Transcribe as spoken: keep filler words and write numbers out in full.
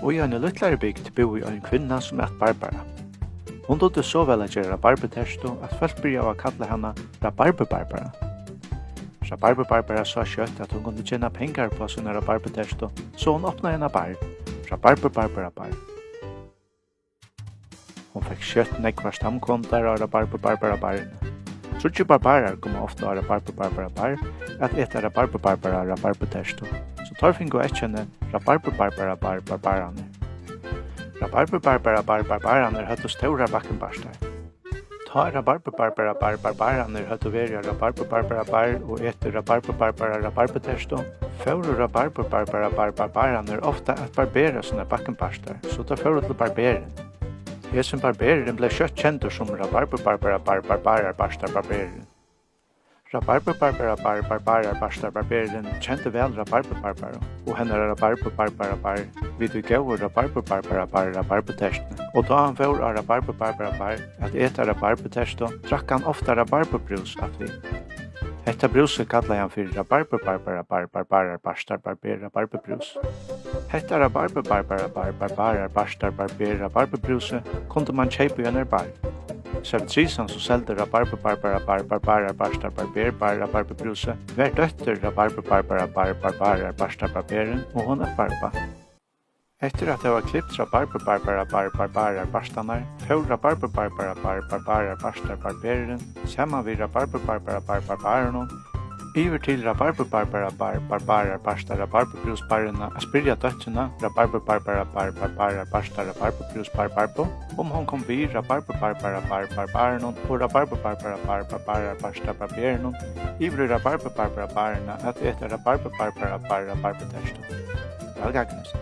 Og í eini lítlari bygd búði ein kvinna, sum æt Barbara. Hon dugdi so væl at gera rabarbutertu, at fólk byrjaðu at kalla hana Rabarbubarbara. Rabarbubarbara sá skjótt, at hon kundi tjena pengar upp á sína rabarbutertu, so hon opnaði eina bar, Rabarbubarbara Bar. Hon fekk skjótt nógvar stamkundar á Rabarbubarbara Barini. Tríggir barbarar komu ofta á Rabarbubarbara Bar at eta Rabarbubarbara rabarbutertu, so teir fingu at eyðkenna Rabarbubarbara Bar Barbararnir. Rabarbubarbara Bar Barbararnir høvdu stórar bakkenpastar. Tá Rabarbubarbara Bar Barbararnir høvdu verið á Rabarbubarbara Bar og etið Rabarbubarbara rabarbutertu, fóru Rabarbubarbara Bar Barbararnir ofta at barbera sínar bakkenpastar, so teir fóru til barberin. Hesin barberurin bleiv skjótt kendur sum Rabarbubarbara Bar Barbararpastarbarberurin. Rabarbubarbara Bar Barbararpastarbarberurin kendi væl Rabarbubarbaru og hennara Rabarbubarbarabar við tí góðu Rabarbubarbarabar rabarbutertuni, og tá hann fór á Rabarbubarbara Bar at eta rabarbutertu, drakk hann ofta rabarbubrús afturvið. Hetta brúsið kallaði hann fyri Rabarbubarbara Bar Barbararpastarbarber rabarbubrús. Hetta Rabarbubarbara Bar Barbararpastarbarber rabarbubrúsið kundi mann keypa í einari bar. Servitrisan, sum seldi Rabarbubarbara Bar Barbararpastarbarber Bar rabarbubrúsið, var dóttir Rabarbubarbara Bar Barbararpastarbarberin, og hon æt Barba. Eftir at hava klipt Rabarbubarbara Bar Barbararpastarnar, fór Rabarbubarbara Bar Barbararpastarbarberurin saman við Rabarbubarbara Bar Barbararnum yvir til Rabarbubarbara Bar Barbararpastarbarbubrúsbarina at spyrja dóttrina, Rabarbubarbara Bar Barbararpastarbarbubrúsbar Barbu, um hon kom við Rabarbubarbara Bar Barbararnum og Rabarbubarbara Bar Barbararpastarbarberunum yvir í Rabarbubarbara Barina at eta Rabarbubarbara Bar rabarbutertu. Væl gagnist.